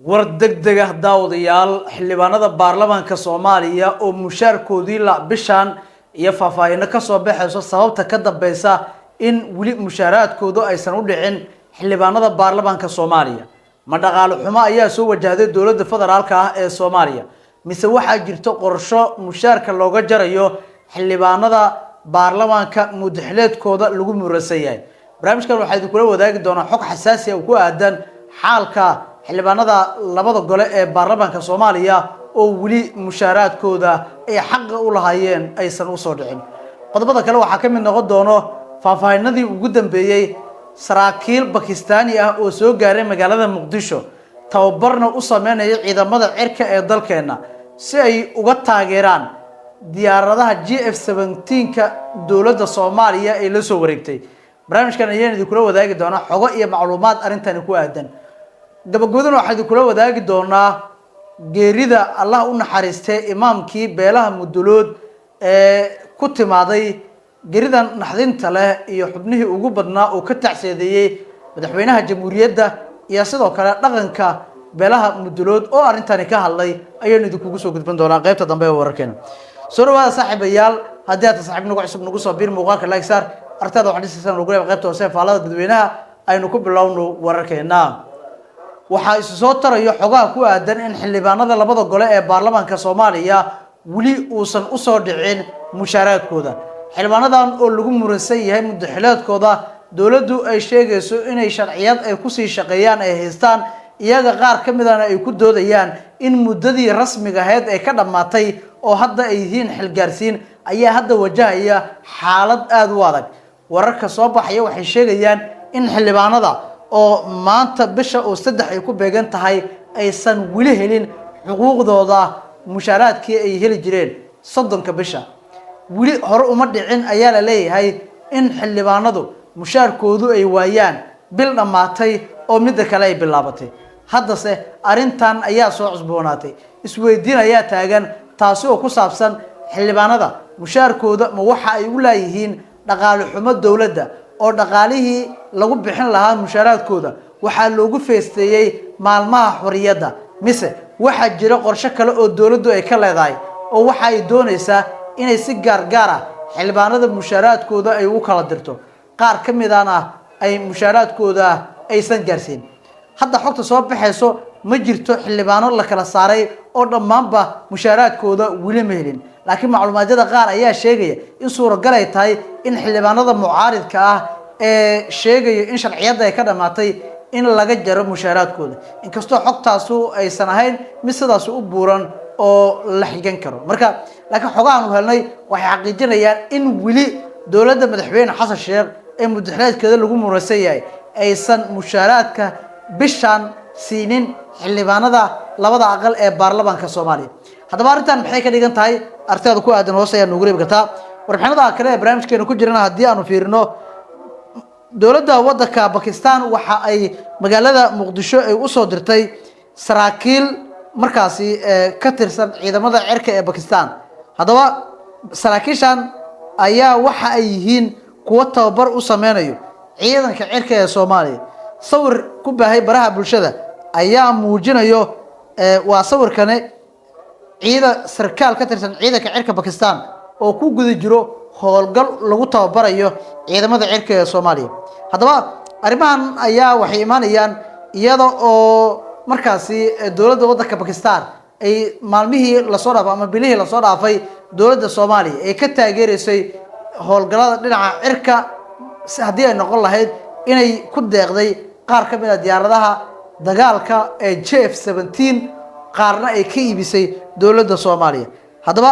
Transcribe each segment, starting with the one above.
War degdeg ah, daawadayaal. Xildhibaanada baarlamaanka Soomaaliya oo mushaarkoodii la bishaan iyo faahfaahino kasoo baxayso sababta ka dambeysa in weli mushaaraadkoodu aysan u dhicin xildhibaanada baarlamaanka Soomaaliya. Ma dhaqaale xumo ayaa soo wajahday dowladda federaalka ah ee Soomaaliya, mise waxaa jirto qorsho mushaarka looga jarayo xildhibaanada baarlamaanka mudaxileedkooda lagu muransan yahay? Barnaamijkan waxaa idinkula wadaagi doonaa xog xasaasi ah oo ku aadan xaalka xildhibaanada labada gole ee baarlamaanka Soomaaliya oo weli mushaaraadkooda ay xaqa u lahaayeen aysan usoo dhicin. Qodobada kale waxaa ka mid noqon doono faahfaahinadii ugu dambeeyey saraakiil Bakistaani ah oo soo gaaray magaalada Muqdisho, tababarna u sameynaya ciidamada cirka ee dalkeena si ay uga taageeraan diyaaradaha JF-17-ka dowladda Soomaaliya ay la soo wareegtay. Barnaamijkan ayaan idinkula wadaagi doonaa xogo iyo macluumaad arrintani ku aadan. Gabagabaduna waxaa idinkula wadaagi doonaa geerida Allah u naxariistay imaamkii beelaha Mudulood ee ku timaaday geeridan naxdinta leh iyo xubnihii ugu badnaa oo ka tacseedeeyey madaxweynaha jamhuuriyadda iyo sidoo kale dhaqanka beelaha Mudulood oo arrintani ka hadlay ayaynu idinkugu soo gudbin doonaa qaybta dambe ee wararkeena. Soo dhawaada, saaxiibayaal. Haddii aad saaxiib nagu cusub, nagu soo biir, muuqaalka like saar, aragtada waxaan dhisaysan ugu leeyahay qaybta hoose faallada dadweynaha. Aynu ku bilowno wararkeena. Waxaa isu soo tarayo xogaha ku aadan in xildhibaanada labada gole ee baarlamaanka Soomaaliya weli uusan usoo dhicin mushaaraadkooda. Xildhibaanadan oo lagu muransan yahay mudaxileedkooda, dowladdu ay sheegayso inay sharciyad ay kusii shaqeeyaan ay haystaan, iyaga qaar ka midana ay ku doodayaan in muddadii rasmiga ahayd ay ka dhammaatay oo hadda ay yihiin xilgaarsiin, ayaa hadda wajahaya xaalad aada u adag. Wararka soo baxaya waxay sheegayaan in xildhibaanada oo maanta bisha oo 3 ay ku beegan tahay aysan weli helin xuquuqdooda mushaaraadkii ay heli jireen 30-ka bisha. Weli hore uma dhicin ayaa la leeyahay in xildhibaanadu mushaarkoodu ay waayaan bil dhammaatay oo midda kale ay bilaabatay. Haddase arrintan ayaa soo cusboonaatay. Isweydiin ayaa taagan, taasi oo ku saabsan xildhibaanada mushaarkooda ma waxa ay u laayihiin dhaqaale xumo dowladda, oo dhaqaalihii lagu bixin lahaa mushaaraadkooda waxaa loogu feesteeyey maalmaha xorriyadda, mise waxaa jira qorshe kale oo dowladdu ay ka leedahay oo waxa ay doonaysaa inay si gaargaar ah xildhibaanada mushaaraadkooda ay u kala dirto, qaar ka midana ay mushaaraadkooda aysan gaarsiin? Hadda xogta soo baxayso, ma jirto xildhibaano la kala saaray oo dhammaanba mushaaraadkooda weli ma helin, laakiin macluumaadyada qaar ayaa sheegaya in suuragal ay tahay in xildhibaanada mucaaridka ah ee sheegaya in sharciyadda ay ka dhammaatay in laga jaro mushaaraadkooda, inkastoo xogtaasu aysan ahayn mid sidaas u buuran oo la xigan karo. Marka laakiin xogahaanu helnay waxay xaqiijinayaan in weli dowladda madaxweyne Xasan Sheekh ee mudaxileedkeeda lagu muransan yahay aysan mushaaraadka bishan siinin xildhibaanada labada aqal ee baarlamaanka Soomaaliya. Haddaba arrintan maxay ka dhigan tahay? Aragtidaada ku aadan hoos ayaa noogu reebi kartaa. Warbixinada kale ee barnaamijkeena ku jirana haddii aanu fiirino, dowladda waddanka Bakistan waxa ay magaalada Muqdisho ay usoo dirtay saraakiil markaasi ka tirsan ciidamada cirka ee Bakistan. Haddaba saraakiishan ayaa waxa ay yihiin kuwo tababar u sameynayo ciidanka cirka ee Soomaaliya. Sawir ku baahay baraha bulshada ayaa muujinayo, waa sawirkani, ciidan sarkaal ka tirsan ciidanka cirka Bakistan oo ku guda jiro howlgal lagu tababarayo ciidamada cirka ee Soomaaliya. Haddaba arrimahan ayaa waxay imaanayaan iyada oo markaasi dowladda waddanka Bakistan ay maalmihii lasoo dhaafay ama bilihii lasoo dhaafay dowladda Soomaaliya ay ka taageereysay howlgallada dhinaca cirka, haddii ay noqon lahayd inay ku deeqday qaar ka mid a diyaaradaha dagaalka ee JF-17, qaarna ay ka iibisay dowladda Soomaaliya. Haddaba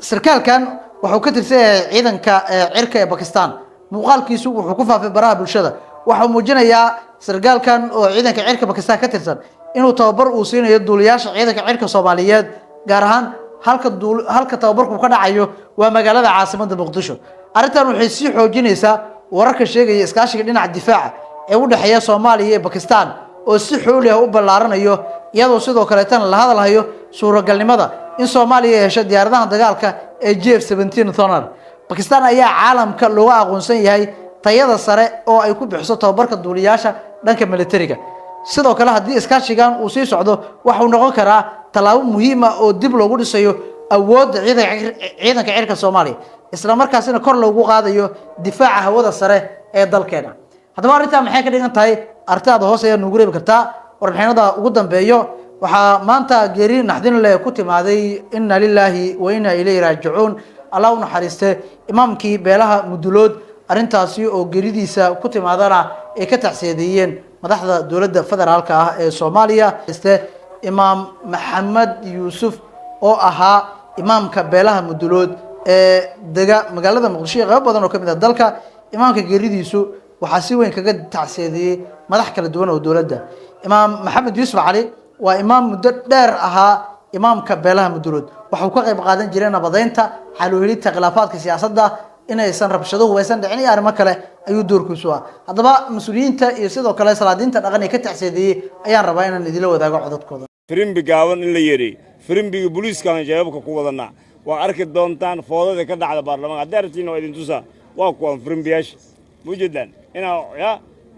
sarkaalkan wuxuu ka tirsan yahay ciidanka cirka ee Bakistan. Muuqaalkiisu wuxuu ku faafay baraha bulshada. Waxau muujinayaa sarkaalkan oo ciidanka cirka Bakistan ka tirsan inuu tababar uu siinayo duuliyaasha ciidanka cirka Soomaaliyeed, gaar ahaan halka tababarku ka dhacayo waa magaalada caasimadda Muqdisho. Arrintan waxay sii xoojinaysaa wararka sheegaya iskaashiga dhinaca difaaca ee u dhexeeya Soomaaliya iyo Bakistan oo si xooli ah u ballaaranayo, iyadoo sidoo kaleetana la hadalhayo suuragalnimada in Soomaaliya ay hesho diyaaradaha dagaalka ee JF-17 Thunder. Bakistan ayaa caalamka looga aqoonsan yahay tayada sare oo ay ku bixiso tababarka duuliyaasha dhanka militariga. Sidoo kale, haddii iskaashigan uu sii socdo, waxuu noqon karaa tallaabo muhiima oo dib loogu dhisayo awoodda ciidanka cirka Soomaaliya, isla markaasina kor loogu qaadayo difaaca hawada sare ee dalkeena. Haddaba arrintaa maxay ka dhigan tahay? Aragtidaada hoos ayaa nugu reebi kartaa. Warbixinada ugu dambeeyo, waxaa maanta geeri naxdin leh ku timaaday, inna lilaahi wa inna ilayhi raajicuun, Allah u naxariiste, imaamkii beelaha Mudulood. Arrintaasi oo geeridiisa ku timaadana ay ka tacsiyadeeyeen madaxda dowladda federaalka ah ee Soomaaliya. Ste Imaam Maxamed Yuusuf oo ahaa imaamka beelaha Mudulood ee dega magaalada Muqdisho iyo qaybo badan oo kamid ah dalka, imaamka geeridiisu waxaa si weyn kaga tacsiyadeeyey madax kala duwan oo dowladda. Imaam Maxamed Yuusuf Cali waa imaam muddo dheer ahaa imaamka beelaha Mudulood. Waxuu ka qayb qaadan jiray nabadeynta, xaluhelidta khilaafaadka siyaasadda, inaysan rabshaduhu aysan dhicin iyo arrimo kale ayuu doorkiisu ah. Haddaba mas-uuliyiinta iyo sidoo kale salaadiinta dhaqan ee ka tacsiyadeeyey ayaan rabaa inaan idila wadaago codadkooda. Firimbi gaaban in la yeedhay, firimbiga booliiskaan jeebabka ku wadanaa. Waa arki doontaan foodada ka dhacda baarlamaanka. Haddii aragtiina waa idin tusaa. Waa kuwaan firimbiyaasha mujeedaan inaa ya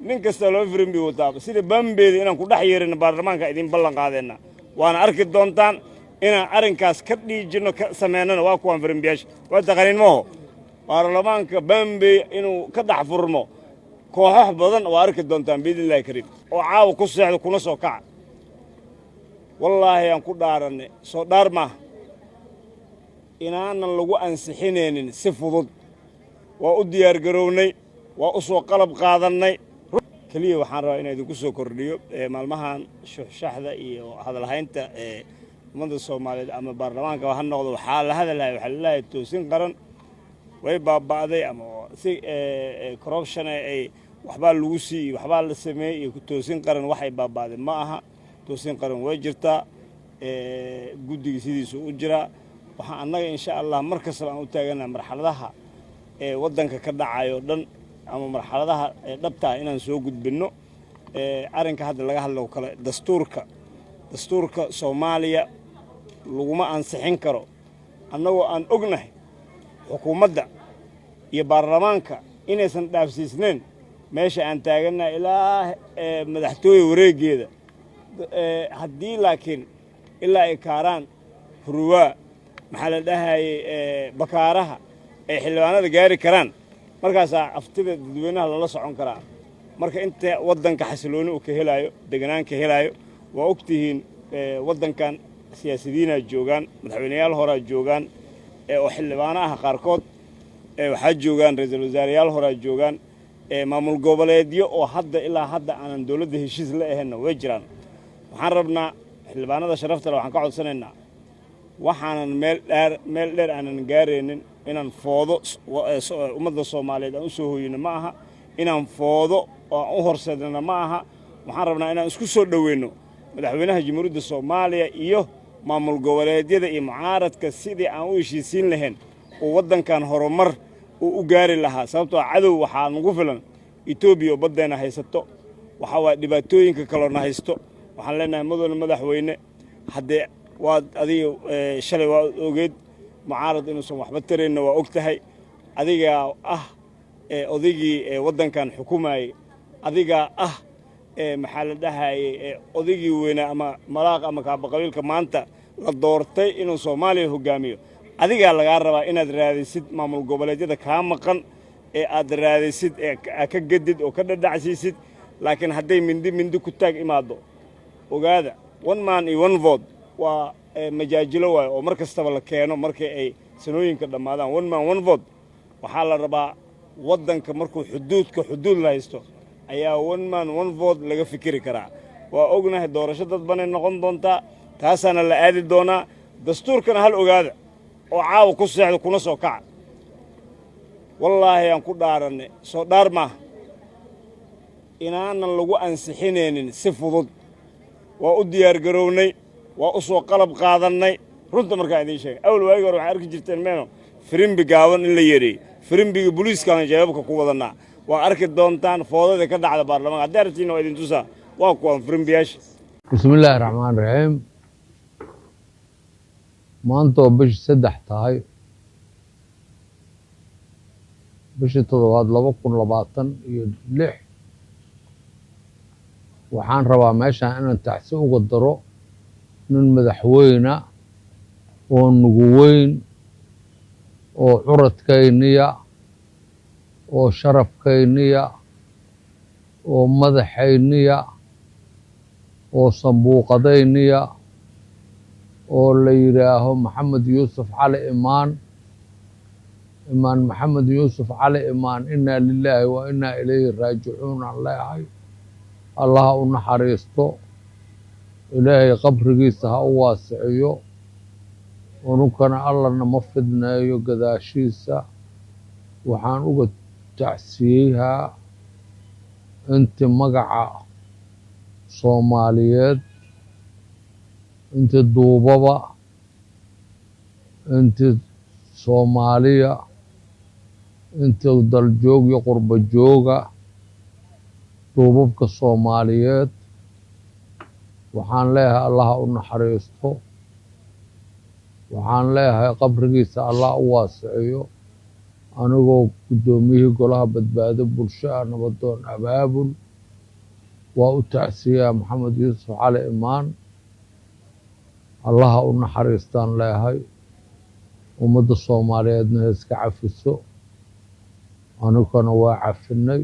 nin kasta loo firimbi wataa sida bambeeda inaan ku dhex yeerino baarlamaanka idin ballan qaadeenna. Waana arki doontaan inaan arrinkaas ka dhiijinno, ka sameynana. Waa kuwaan firimbiyaasha, waa taqaaniin maho. Baarlamaanka bambey inuu ka dhex furmo kooxo badan waa arki doontaan, biidni illahi kariim. Oo caawa ku seexdo kuna soo kaca. Wallaahi aan ku dhaarannay, soo dhaar maaha, inaanan lagu ansixinaynin si fudud. Waa u diyaargarownay, waa u soo qalab qaadannay. Keliya waxaan rabaa inaan idinku soo kordhiyo maalmahan shuxshaxda iyo hadalhaynta ee ummadda Soomaaliyeed ama baarlamaanka ha noqdo, waxaa la hadalhaya, waxaa laleeyahay toosin qaran way baaba'day ama si corruption ay waxbaa lagu siiyey, waxbaa la sameeyey iyo toosin qaran waxay baaba'day ma aha. Toosin qaran way jirtaa, guddiga sidiisu u jiraa. Waxaan annaga insha Allah mar kastaba aan u taagana marxaladaha ee waddanka ka dhacayo dhan ama marxaladaha dhabtaa inaan soo gudbinno. Arrinka hadda laga hadlo kale, dastuurka Soomaaliya laguma ansixin karo annagoo aan ognahay xukuumadda iyo baarlamaanka inaysan dhaafsiisnayn meesha aan taagannahay ilaa madaxtooye wareeggeeda. Haddii laakiin ilaa ay Kaaraan, Huruwaa, maxaa la dhahayey, Bakaaraha ay xildhibaanada gaari karaan, markaasaa aftida dadweynaha lala socon karaa. Marka inta waddanka xasilooni uu ka helaayo, deganaan ka helaayo, waa ogtihiin waddankan siyaasiyiinaa joogaan, madaxweyneyaal horaa joogaan oo xildhibaano ah qaarkood, waxaa joogaan ra-iisul wasaareyaal horaa joogaan, maamul goboleedyo oo hadda ilaa hadda aanan dowladda heshiis la ahaynna way jiraan. Waxaan rabnaa xildhibaanada sharafta leh, waxaan ka codsanaynaa waxaanan meel dheer, meel dheer aanan gaaraynin inaan foodo ummadda Soomaaliyeed aan u soo hoyino ma aha, inaan foodo oo aan u horseednana ma aha. Waxaan rabnaa inaan isku soo dhoweyno madaxweynaha Jamhuuriyadda Soomaaliya iyo maamul goboleedyada iyo mucaaradka sidii aan u heshiisiin lahayn oo waddankan horumar uu u gaari lahaa, sababtoo cadow waxaa nagu filan Etoobiya oo baddeenna haysato. Waxaa waaya dhibaatooyinka kaloona haysto. Waxaan leenahay, mudane madaxweyne, haddee waad adiga shalay waad ogeed mucaarad inuusan waxba taraynna, waa og tahay. Adigaa ah odaygii waddankan xukumayey, adigaa ah, maxaa la dhahayey, odaygii weynaa ama malaaq ama kaabaqabiilka maanta la doortay inuu Soomaaliya hoggaamiyo. Adigaa lagaa rabaa inaad raadisid maamul goboleedyada kaa maqan ee aad raadisid ee ka gedid oo ka dhadhacsiisid. Laakiin hadday mindi mindi ku taag imaaddo, ogaada, one man iyo one vote waa majaajilo waayo oo mar kastaba la keeno markii ay sanooyinka dhammaadaan. One man one vote waxaa la rabaa waddanka markuu xuduudka xuduud la haysto ayaa one man one vote laga fikiri karaa. Waa ognahay doorasho dad banay noqon doontaa, taasaana la aadi doonaa. Dastuurkana hal ogaada oo caawa ku seexdo kuna soo kaca. Wallaahi aan ku dhaarannay, soo dhaar maaha, inaanan lagu ansixinaynin si fudud. Waa u diyaargarownay, waa u soo qalab qaadannay. Runta markaan idiin sheegay, awal waagi hore waxaa arki jirteen meeno firimbi gaaban in la yeedhay, firimbiga booliiskaan jeebabka ku wadanaa. Waa arki doontaan foodada ka dhacda baarlamaanka. Haddii aragtiina waa idin tusaa. Waa kuwaan firimbiyaasha. Bismi illaahi raxmaan raxiim. Maanta oo bishii 3 tahay, bishii 7aad 2026. Waxaan rabaa meeshaan inaan tacsi uga daro nin madaxweyna oo nugu weyn oo curadkayniya oo sharafkayniya oo madaxayniya oo sambuuqadayniya oo la yidhaaho Maxamed Yuusuf Cali Imaan. Imaan Maxamed Yuusuf Cali Imaan, inaa lilaahi wa inaa ilayhi raajicuun aan leehay. Allaha u naxariisto, Ilaahay qabrigiisa ha u waasiciyo, ununkana Allana ma fidneeyo gadaashiisa. Waxaan uga tacsiyeyhaa inti magaca Soomaaliyeed, inti duubaba, inti Soomaaliya, inti daljoog iyo qurbo jooga, duubabka Soomaaliyeed. Waxaan leeyahay Allaha u naxariisto, waxaan leeyahay qabrigiisa Allah u waasiciyo. Anigoo guddoomiyihii Golaha Badbaado Bulsho ah, nabadoon abaabul, waa u tacsiyaa Maxamed Yuusuf Cali Imaan. Allaha u naxariistaan leeyahay, ummadda Soomaaliyeedna ha iska cafiso, anigana waa cafinay.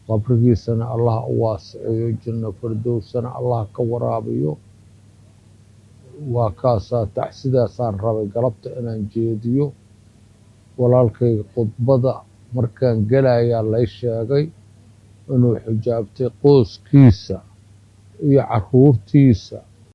Qabrigiisana Allah u waasiciyo, janno fardowsana Allah ka waraabiyo. Waa kaasaa tacsidaasaan rabay galabta inaan jeediyo. Walaalkayga khudbada markaan gelayaa lay sheegay inuu xijaabtay qoyskiisa iyo caruurtiisa.